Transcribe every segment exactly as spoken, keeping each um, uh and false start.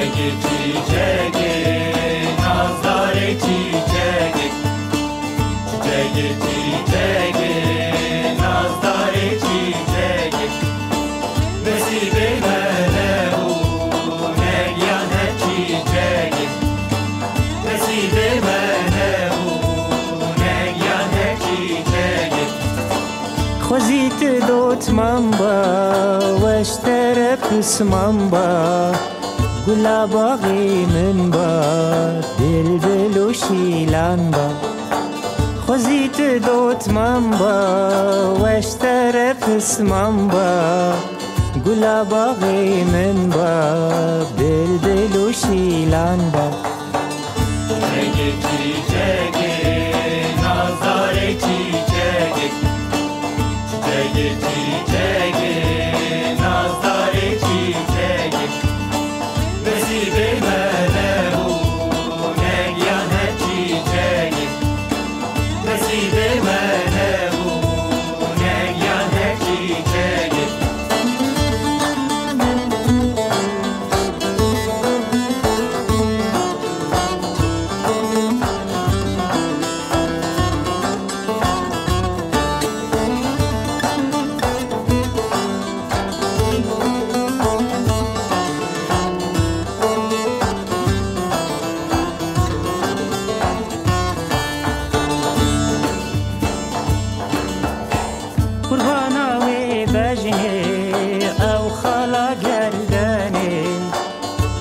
Çiçekê, çiçekê, nazdarê çiçekê. Çiçekê, çiçekê, nazdarê çiçekê. Nesîbê me nebû, negiyan her çiçekê. Nesîbê me nebû, negiyan her çiçekê. Xwezî tu dotman ba, weş teref pisman ba. Gula baxê min ba, bilbil û şîlan ba. Xwezî tu dotman ba, weş teref pisman ba. Gula baxê min ba, bilbil û şîlan ba. Çiçekê, çiçekê, nazdarê çiçekê. Çiçekê, çiçekê, nazdarê çiçekê. Nesîbê me nebû, negiyan her çiçekê. Nesîbê me nebû, negiyan her çiçekê. Qurbana wê bejnê, ew xala gerdenê,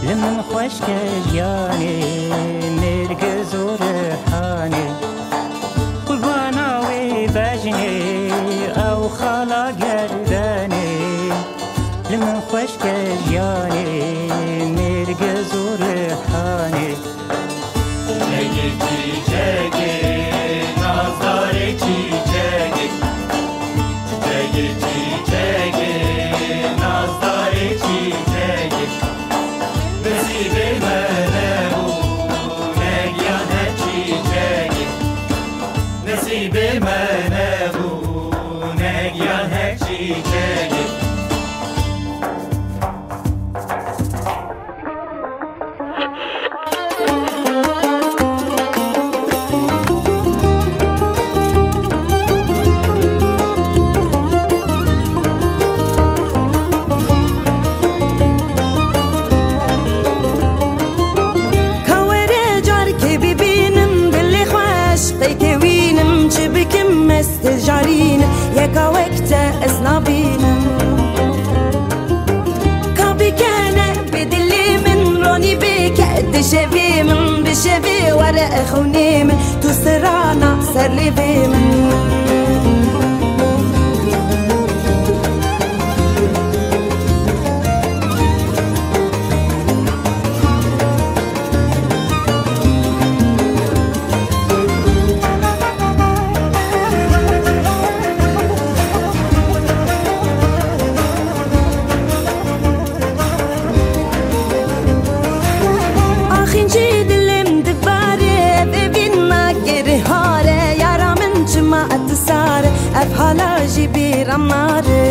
li min xweşke jiyanê, nêrgiz û rihanê. Qurbana wê bejnê, ew xala gerdenê, li min xweşke jiyanê, nêrgiz û rihanê. Çiçekê, çiçekê, nazdarê çiçekê. Çiçekê, çiçekê, nazdarê çiçekê. Nesîbê me nebû, negiyan her çiçekê. Nesîbê me nebû, negiyan her çiçekê. Ka were carkê bibînim, dilê xwe eşqekê wînim, çi bikim ez te carîne, yeka wek te ez nabînim. Ka bikene bi dilê min ronî bike, di şevê min, bi şevê were xewnê min, tu sirana ser lêvê min. Axîncî dilê min dibarê, ev evîn nagirê hare, yara min çima disare, ev hala jî bîra nare.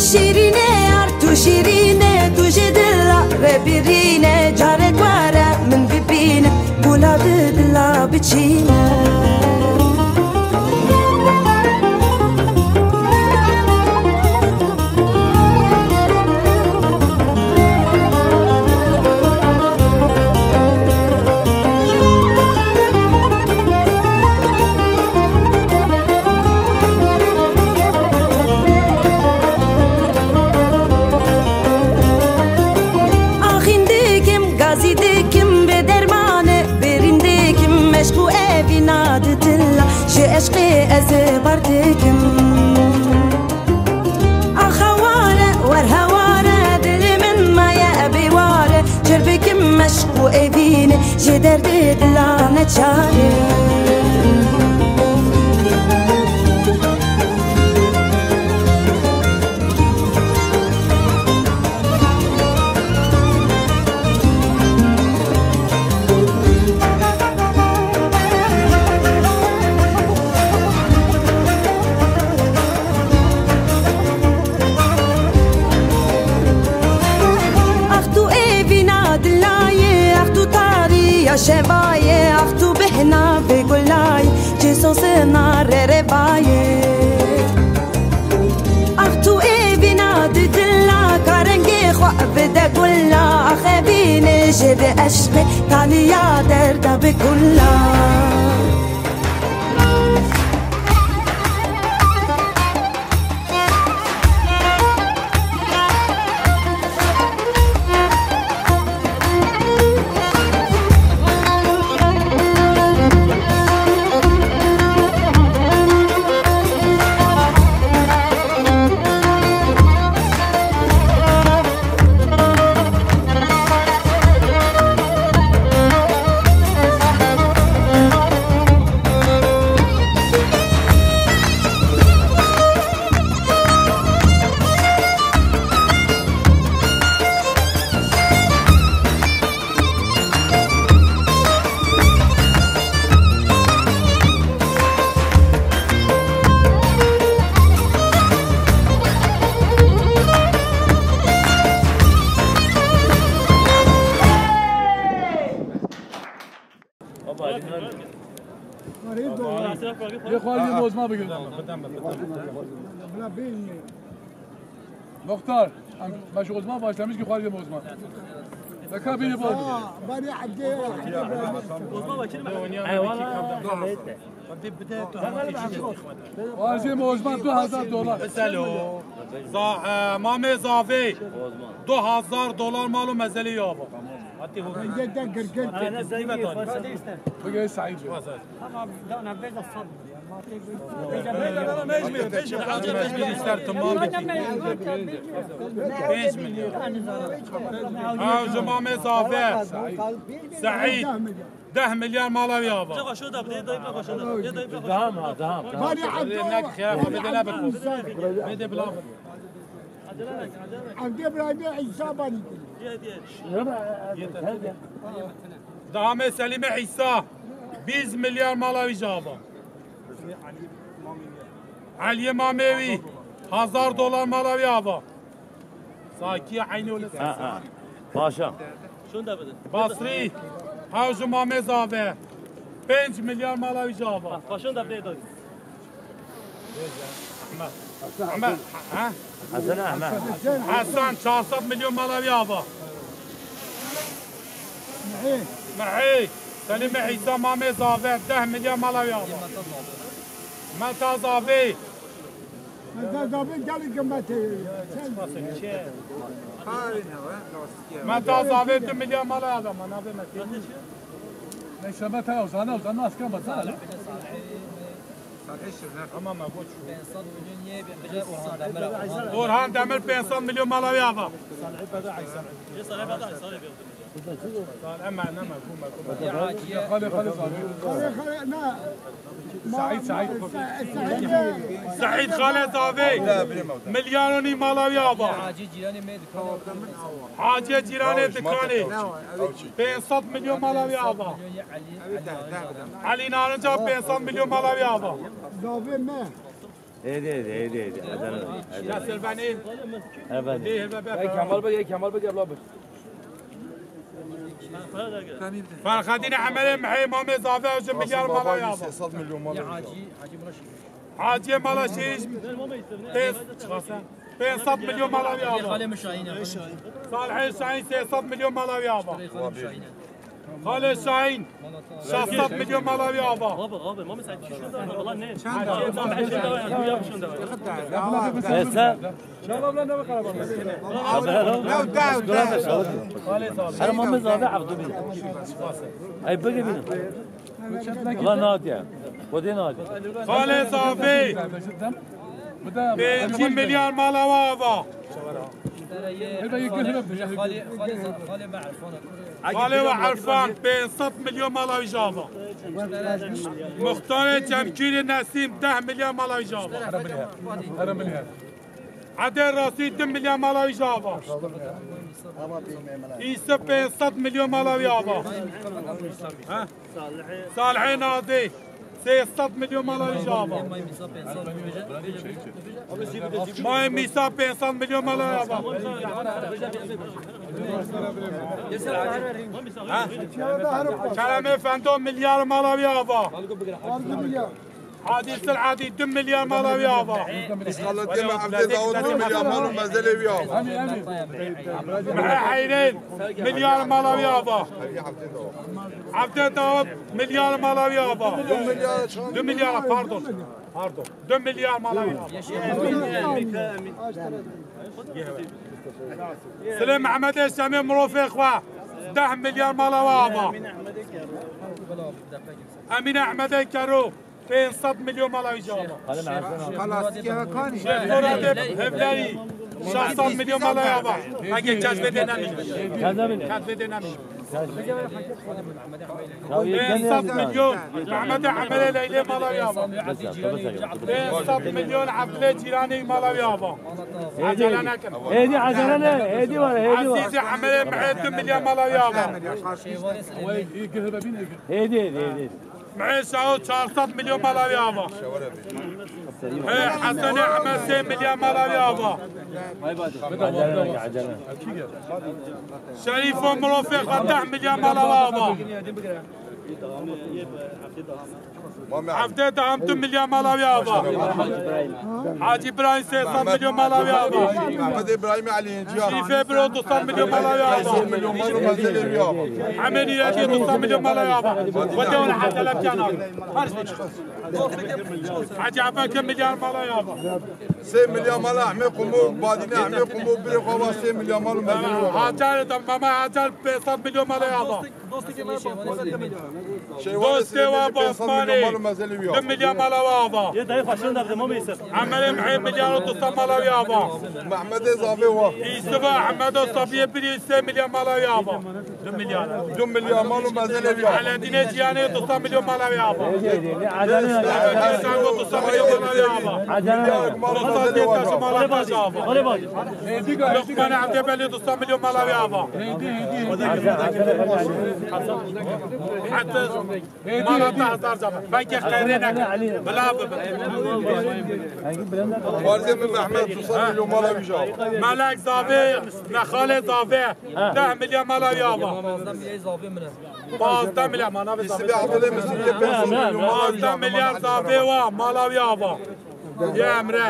Şîrîne yar tu şîrîne, tu ji dila re birîne, carek were min bibîne, gula di dila biçîne. Axîn dikim, gazî dikim, bê dermanê birîn dikim, meşq û evîna di dila, ji eşqê ez ê bar dikim. Axa ware, wer heware, dilê min maye bê ware, çir bikim meşq û evînê, ji derdê dila neçare. Ax Şevayê ax tu bihna vê gulayê, çê sosina re re bayê. Ax tu ê vîna di dila, ka rengê xwe bide gula, ax evînê jê bi eşqê, taliya derda bi kula. Yê xwarê bozma bigir. Muxtar, em, me ji bozma başlamış ki xwarê bozma. Beka bînî bol. Barê Ebdê, Ebdê. Xwarê bozma du hezar dolar. Selo. Za-, e, Mamê Zavê. Du hezar dolar mal û mezelê ya va. Bigê Saîd. Tamam, da ne beza sab. Pênc milyon. Ew ji Mamê Zavê. Seîd. Deh milyar mala wî ava. Daha mı? Daha mı? Daha mı? Bari Abdullah. Bide bila. Evde bira de İsa bari. Daha me Selîme İsa. Bîst milyar mala wî jî ava. Eliyê Mamê wî. Hezar dolar mala wî ava. Sakiye eynî öyle. Ha, ha. Paşa. Şunu da bidin. Basrî. Ew ji Mamê Zavê. Pênc milyar mala wî jî ava. Paşon da bidin. Ahmet. Ahmet. Ha? Hasan Ahmet. Hasan çar sed milyon mala wî ava. Mehê. Mehê. Selîme İsa Mamê Zavê. Deh milyar mala wî ava. Meta Zavê. Meta Zavê gelî qîmetê. Meta Zavê du milyar mala adama navê me tê. Neyse, Meta ya, uzana, uzana, asker Meta ya. Ama me goç. Orhan Demir, Orhan Demir pênc sed milyon mala wî ava. Salih, Salih, Salih. Xalê, xalê Zavê. Xalê, xalê, na. Saîd, Saîd. Saîd Xalê Zavê. Milyar û nîv mala wî ava. Hacî cîranê dikanê. Pênc sed milyon mala wî ava. Elî Narinca pênc sed milyon mala wî ava. Zavê me. Hêdî, hêdî, hêdî, hêdî. Adana. Nasıl beni? Efendim. Hêdî, hêdî, hêdî. Ey Kemal Bey, ey Kemal Bey, gel abi. Ferhadîn Emelê Mehê Mamê Zavê ji milyar mala ya. Sê sed milyon mala ya. Hacî mala şey. Pênc, pênc sed milyon mala ya. Salih Şahin sê sed milyon mala ya. Xalê Şahin. Şeş sed milyon mala wî ava. Abi, abi, Mami sen kişi de valla ne? Sen. Her Mami Zavê Evdu bin. Ey bigî bin. Ulan Nadia. Xalê Zavê. Pêncî milyar mala wî ava. Xalê, xalê, xalê me Erfan. Xalê we Erfan, pênc sed milyon mala wî jî ava. Muxtarê Çemkîrê Nesîm, deh milyar mala wî jî ava. Edê Rasî, du milyar mala wî jî ava. Îsif, pênc sed milyon mala wî ava. Ha? Salihê Nazê. Sê sed milyon mala wî jî ava. Mayê Mîsa pênc sed milyon mala wî ava. Ha? Keremê Fendo milyar mala wî ava. Adî Silhadî du milyar mala wî ava. Xalatê me Evdê Dawud du milyar mal û mezelê wî ava. Mehê Heyrên milyar mala wî ava. Evdê Dawud milyar mala wî ava. Du milyar, pardon. Pardon. Du milyar mala wî ava. Silê Mehmedê Semê mirofê xwe deh milyar mala wî ava. Emîne Ehmedê Kero pênc sed milyon mala wî jî ava. Xalasîkê ve kanî? Şêxora de Hevlerî şeş sed milyon mala wî ava. Heke kes vê dê nemîne. Kes vê dê nemîne. Pênc sed milyon. Mehmedê Emelê Leylê mala wî ava. Pênc sed milyon Evdilê Cîranî mala wî ava. Êdî, êdî, êdî, acele ne, êdî var, êdî var. Ezîzê Emelê Mihê du milyar mala wî ava. Êdî, êdî, êdî. Mihê Şaho çar sed milyon mala wî ava. Mihê Hesenê Emed sê milyar mala wî ava. Acele ne, acele. Şerîfo mirofê xwe deh milyar mala wî ava. Evdê Dawud du milyar mala wî ava. Hacî Îbrahîm sê sed milyon mala wî ava. Mehmedê Îbrahîmê Elî Hêncî. Şerîfê Biro du sed milyon mala wî ava. Sê sed milyon mal û mezelê wî ava. Hemê Nîredî du sed milyon mala wî ava. Xwedê wan hezele bikene. Hacî Ebekir milyar mala wî ava. Sê milyar mala Ehmê Qumû, Badîne Ehmê Qumû, birê xwe ava sê milyar mal û mezelê wî ava. Hacer, Mama Hacer pênc sed milyon mala wî ava. Dostê wa Basmanê du milyar mala wî ava. Yê dayê xweşin de bi Mama Yusuf. Emelê Mihê milyar û du sed mala wî ava. Mehmedê Zavê wa. Yusuf Ehmed û Sabiyê Birî sê milyar mala wî ava. Du milyar. Du milyar mal û mezelê wî ava. Eledînê Ciyanê du sed milyon mala wî ava. Êdî, êdî, acele ne. Êdî, Sango du sed milyon mala wî ava. Acele ne. Mal û mezelê wî ava. Mala taş ava. Lokmanê Evdê Belê du sed milyon mala wî ava. Heta mala te hezar cama. Belkî qeyrê neke. Bila bibe. Xwarzê min Mehmet du sed milyon mala wî jî ava. Melek Zavê, Nexalê Zavê. Deh milyar mala wî ava. Pazdeh milyar mana ve Zavê. Pazdeh milyar Zavê wa mala wî ava. Ya Emre.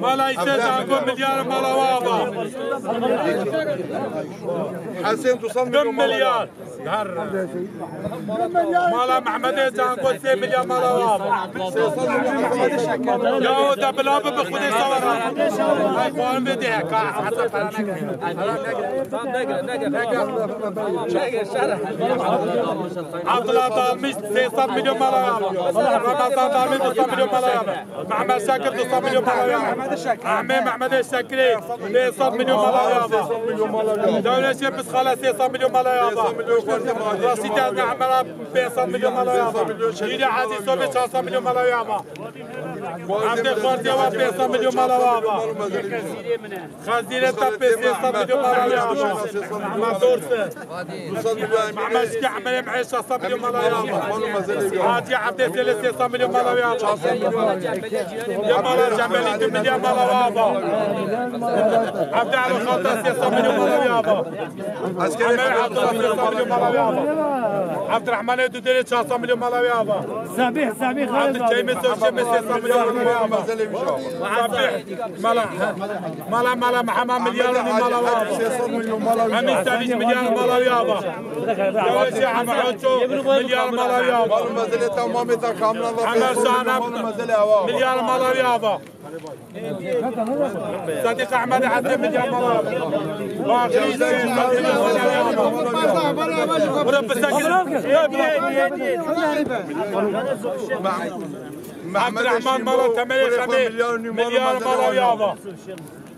Mala Îsê Zango milyar mala wî ava. Hesên du sed milyon mala wî ava. Her. Mala Mehmedê Cango sê milyar mala wî ava. Ya o da bila bi bi Xwedê sawara. Ay xwarin vê dê ka hesa para neke. Abdullah Dalmîş sê sed milyon mala wî ava. Ramazan Dalmîş du sed milyon mala wî ava. Mehmet Şakir du sed milyon mala wî ava. Ahmet Mehmet Şakirê pênc sed milyon mala wî ava. Dewleşê Pisxale sê sed milyon mala wî ava. Rasî Tezne Emera pênc sed milyon mala wî ava. Hîrê Hacî Sovê çar sed milyon mala wî ava. Evdê Xwartê wa pênc sed milyon mala wî ava. Xezîrê Tepê sê sed milyon mala wî ava. Mehmet Dorse. Mehmet Şikî Emelê Mehê şeş sed milyon mala wî ava. Hacî Evdê Sêlê sê sed milyon mala wî ava. Ya mala Cembelî du milyar mala wî ava. Evdê Elo Xalta sê sed milyon mala wî ava. Emelê Abdullah sê sed milyon mala wî ava. Evdirehmanê Duderê çar sed milyon mala wî ava. Sabih, Sabih, Evdê Keyme Sofşemê sê sed milyon mala wî ava. Sabih. Mala, mala, mala Mehema milyar û nîv mala wî ava. Emîn Sevinç milyar mala wî ava. Yavaşê Hema Hoço milyar mala wî ava. Emer Şahana milyar mala wî ava. Sadiq Ahmed Hesê milyar mala wî ava. Baqî Bura pisekir. Abdurrahman mala Temelê Xemê milyar mala wî ava.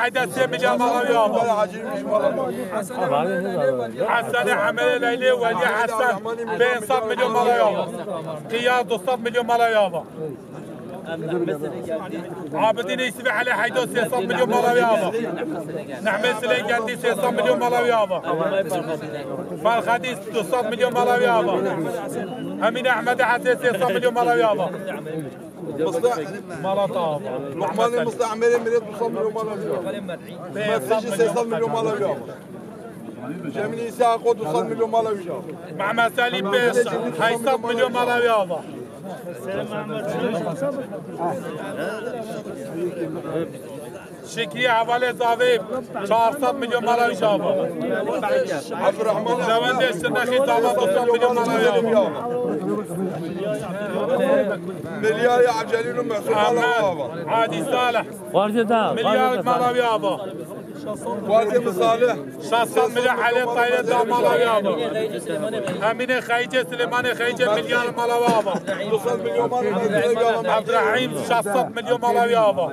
Heyder sê milyon mala wî ava. Hesenê Emelê Leylê Welî Hesen pênc sed milyon mala wî ava. Qiyas du sed milyon mala wî ava. Abidîn Yusufê Elê Heydo sê sed milyon mala wî ava. Nehmê Silê Gendî sê sed milyon mala wî ava. Ferhadî du sed milyon mala wî ava. Emîn Ehmedê Hesê sê sed milyon mala wî ava. Mala te ava. Luqmanê Mistah Emerê Mirê du sed milyon mala wî ava. Mesajî sê sed milyon mala wî ava. Cemîlê Îsaqo du sed milyon mala wî ava. Mehmet Elî pênc sed, heyt sed milyon mala wî ava. Şikrî Hevalê Zavê çar sed milyon mala wî ava. Abdurrahman Lewendê Sinexî Zava du sed milyon mala wî ava. Milyarê Ecelî û Mesûd mala wî ava. Hacî Salih. Xwarzê da, milyar xwarzê da. Mala wî ava. Xwarzê min Salih. Şeş sed milyon Elê Tayê da mala wî ava. Emînê Xeycê, Silêmanê Xeycê milyar mala wî ava. Du sed milyon mala wî ava. Ebdurehîm şeş sed milyon mala wî ava.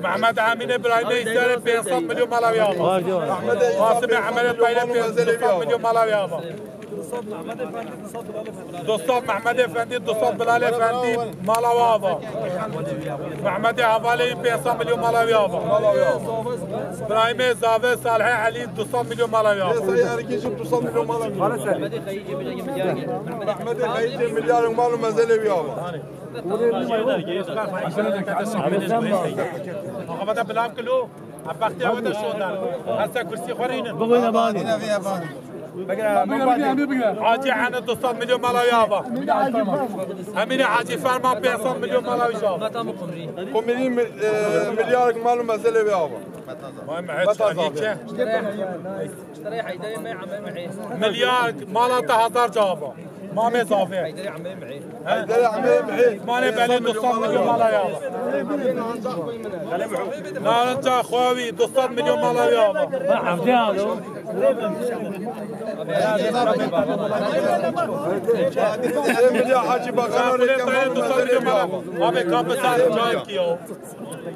Mehmet Emînê Birahîmê Îsarê pênc sed milyon mala wî ava. Xwarzê da. Qasimê Emelê Tayê pênc sed milyon mala wî ava. Dostan Mehmet Efendi, Dostan Bilal Efendi, mala wî ava. Mehmetê Hevalê pênc sed milyon mala wî ava. Birahîmê Zave, Salihê Elî du sed milyon mala wî ava. Sayı Ergin du sed milyon mala wî ava. Mehmetê Xeyîcê milyar mal û mezelê wî ava. Axavada bilav kilo. Bextê ew de şoda. Hese kursî xwe rînin. Bixwîne banî. Hacî Hene du sed milyon mala wî ava. Emînê Hacî Ferman pênc sed milyon mala wî ava. Kumirî mi-, e, milyarek mal û mezelê wî ava. Vay me, hiç Meta Zafê. Milyar mala te hezar ca ava. Mamê Zafê. Heyderê Ameyê Mihê. Manê Belê du sed milyon mala wî ava. Narinca Xwewî du sed milyon mala wî ava. Evde alo. Sê milyon Hacî Bakan Xwewî Rêkem Dayê mal û du sed mezelê milyon wî mala ava. Abi kapı sar cayek ya.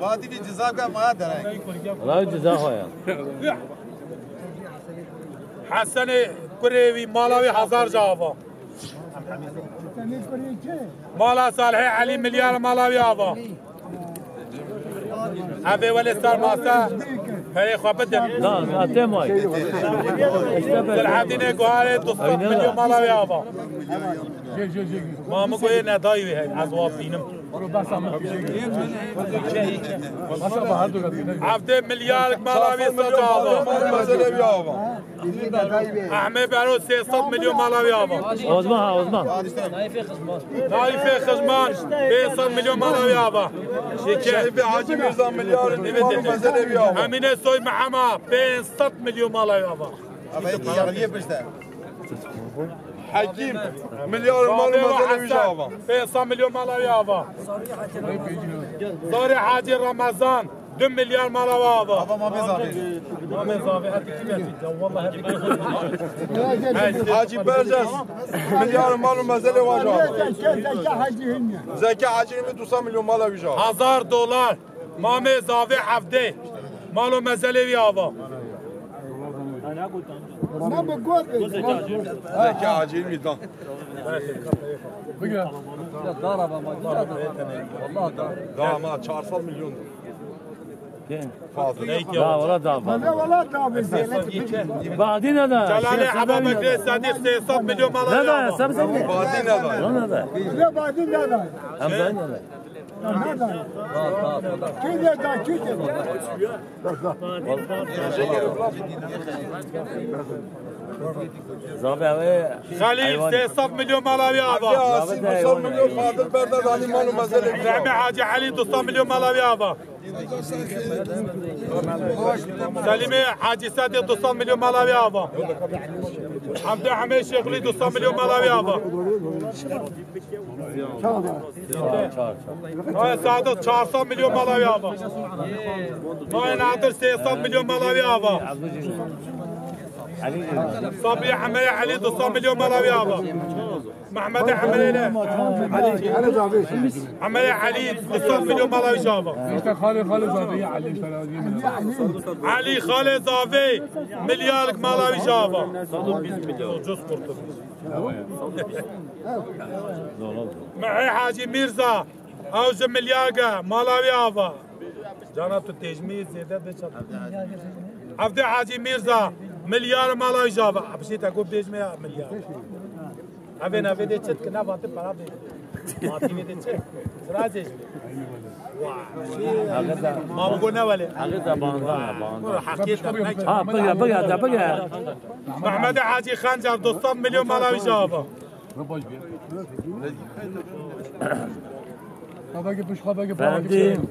Vadi bir ceza bırak maya derek. Valla ceza koya. Hesenê kurê wî mala wî hezar ca ava. Mala Salihê Elî milyar mala wî ava. Evê welê ser masa perê xwe bidin. Da, da, temay. Selahaddinê Guharê du sed milyon mala wî ava. Ma min goyê nedayî wê hey, ez wa bînim. Evdê milyar mala wî sed ava. Ehmê Bero sê sed milyon mala wî ava. Osman ha, Osman. Naîfê Xizman pênc sed milyon mala wî ava. Şêke. Şerîfê Hacî Mirza milyar mal û mezelê wî ava. Emîne Soy Mehema pênc sed milyon mala wî ava. Hekîm, milyar mal û mezelê wî jî ava. Pênc sed milyon mala wî ava. Zarê Hacî Ramazan, du milyar mala wî ava. Ava Mamê Zavê. Mamê Zavê, hadi kim ettik ya? Vallahi hadi kim ettik? Hacî Berces, milyar mal û mezelê wî jî ava. Zeki Hacî Hilmi, du sed milyon mala wî jî ava. Hazar dolar. Mamê Zavê evdê. Mal û mezelê wî ava. Ne bi got be. Zeki Hacı Hilmi dan. Bigre. Dama çar sed milyon. Fazla. Da wala da. Ne wala da be. Badî ne da? Celalê Eba Bekrê Sedîq sê sed milyon mala. Ne da? Sebze mi? Badî ne da? Ne da? Ne badî ne da? Hem da ne da? Ne da? Kî ne da? Kî ne da? Zabe abi. Xelîl sê sed milyon mala wî ava. Abi de milyon Fadil Berda Zalî mal û mezelê. Fehmi Hacı Elî du sed milyon mala wî ava. Selîmê Hacî Sedî du sed milyon mala wî ava. Hamdi Hemê Şêxulî du sed milyon mala wî ava. Noya Sadiq çar sed milyon mala wî ava. Noya Nadir sê sed milyon mala wî ava. Sabriye Hemê Elî du sed milyon mala wî ava. Mehmedê Emelê ne? Emelê Elî du sed milyon mala wî ava. İşte Xalê, Xalê Zavê, Elî işte razı. Elî Xalê Zavê milyarlık mala wî ava. Ucuz kurtulmuş. Mehê Hacî Mîrza, ew ji milyarge mala wî ava. Cana tu têjmî zêde de çat. Evdê Hacî Mîrza, milyar mala wî ava. Abi şey te ku bêjme ya milyar. Evê ne vê de çit ki ne vati para bê. Vati vê de çit. Zira zêj. Ma bu ne wele? Heqîqet bandan, bandan. Heqîqet ne? Ha, bıgı, bıgı, da bıgı. Mehmet Hacî Xancar du sed milyon mala wî ava. Xabeke piş, xabeke piş. Verdim.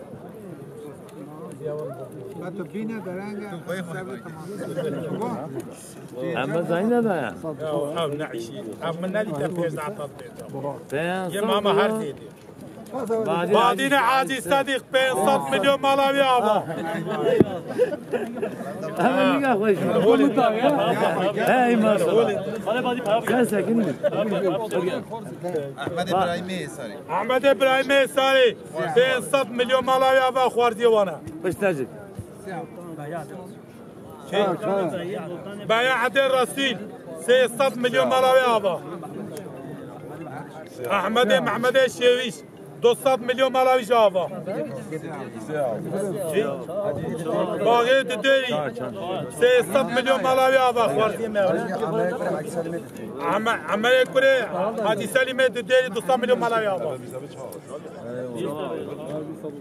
Em zayne da ya. Ya, ev ne işi? Ev min ne dîte pênc saet pênc. Pênc saet. Ye mama her zêde. Badîne Hacî Sedîq pênc sed milyon mala wî ava. Hemen niga xweş. Hey, maşallah. Sen sekin mi? Ahmet İbrahim'e sarı. Ahmet İbrahim'e sarı. Pênc sed milyon mala wî ava xwarziyê wana. Piştecik. Beya Edê Resîl, sê sed milyon mala wê ava. Ehmedê Mehmedê Şêwîş, du sed milyon mala wî jî ava. Baxê Dudêrî, sê sed milyon mala wê ava, xwarziyê me. Eme-, Emerê Kurê, Hacî Selîmê Dudêrî, du sed milyon mala wê ava.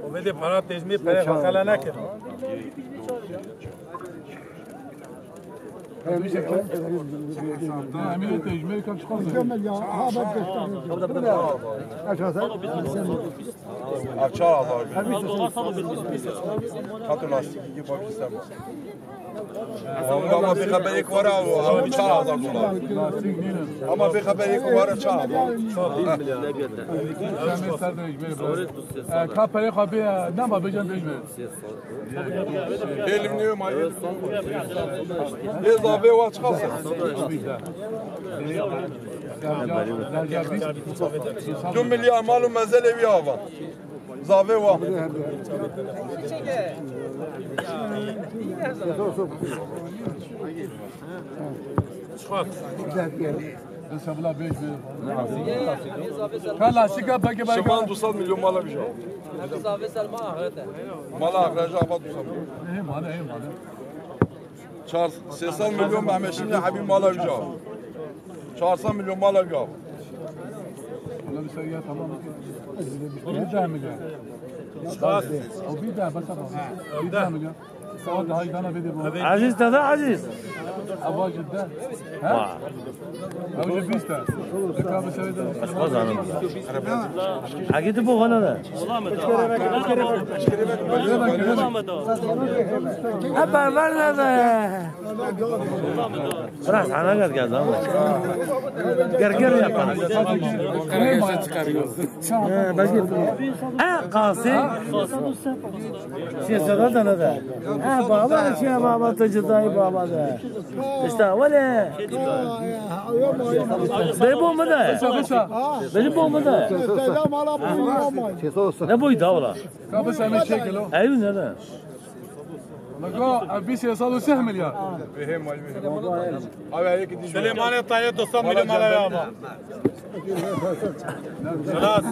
Û vê dê para têjmê perê xwe xela nekir. Ev çar azar. Hatta lastikî gibi bak istemez. Ama bir haber ek var abi, abi çar azar dolar. Ama bir haber ek var çar azar. Ka perê xwe bê, nema bêjin bêjin. Bêlim niyo ma. Ê zavê wa çiqas e? Du milyar mal û mezelê wî ava. Zavê wa. Çiqas? Ka lastika peke belki. Şivan du sed milyon mala wî jî. Mala axirete. Mala axirete jî ava du sed milyon. Hê mala, hê mala. Çar, sê sed milyon Mehmet Şîn'le Habib mala wî jî ava. Çar sed milyon mala wî ava. Ona bir sayı tamam. Bir daha mı gel? O bir daha bas ama. Bir daha mı gel? Ezîz, te da Ezîz. Ava cidden. Ha? Ew jî bîst e. Eka bi serê de. Ez xwe zanim. Hegî tu bo xwe nade. Hep berber nade. Biraz hana gel geldi ama. Gel gel yapalım. He, belki. E, Qasî. Siyasada da ne de. E, baba, şey baba, te cezayı baba de. İşte öyle. Bebo mu de? Bebo mu de? Ne boy da ola? Eyvin ne de? Mego, ev bîst sê sed û sih milyar. Silêmanê Tayê du sed milyon mala ya ama. Xelas.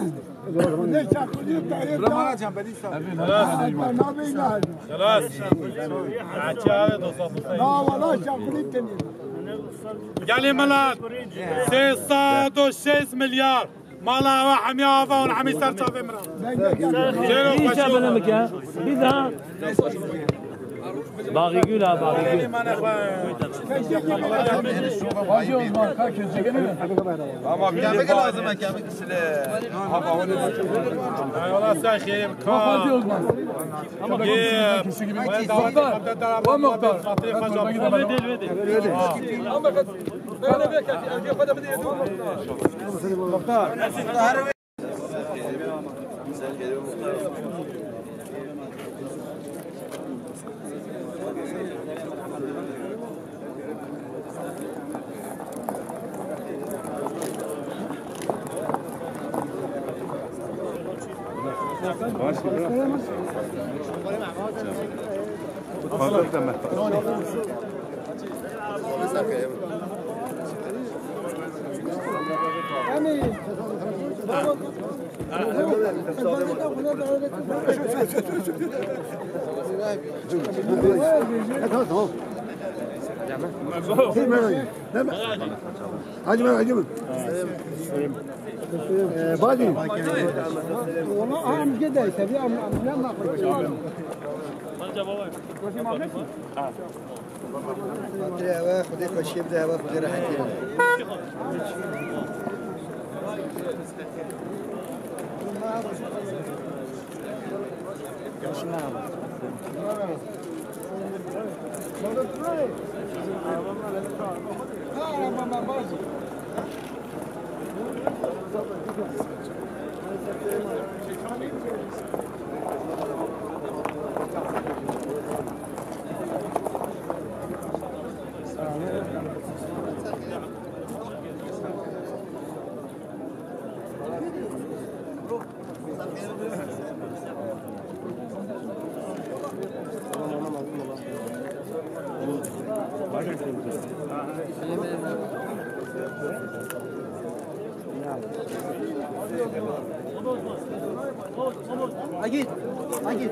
Xelas. Xelas. Çi abi du sed? Gelî milet. Sê sed û şêst milyar. Mala we hemî ava û hemî ser çavê min e. Zêro Îşe xweşo. Bine bike. Bir daha. Bağı gül ha, bağı gül. Hacı Osman, kalk, çekelim mi? Ama bir de kemik lazım, kemik sile. Eyvallah, sen xeyir. Bak, Hacı Osman. Ye. Muhtar, o muhtar. Fatih Hacı. Tamam, tamam. Hadi ben, hadi ben. Ee, Badi. Ona am gidey, tabii am, am, ne yapayım? Fatih, hava, Xwedê xweşiyê bide, hava, Xwedê rehetiyê bide. Agit, agit.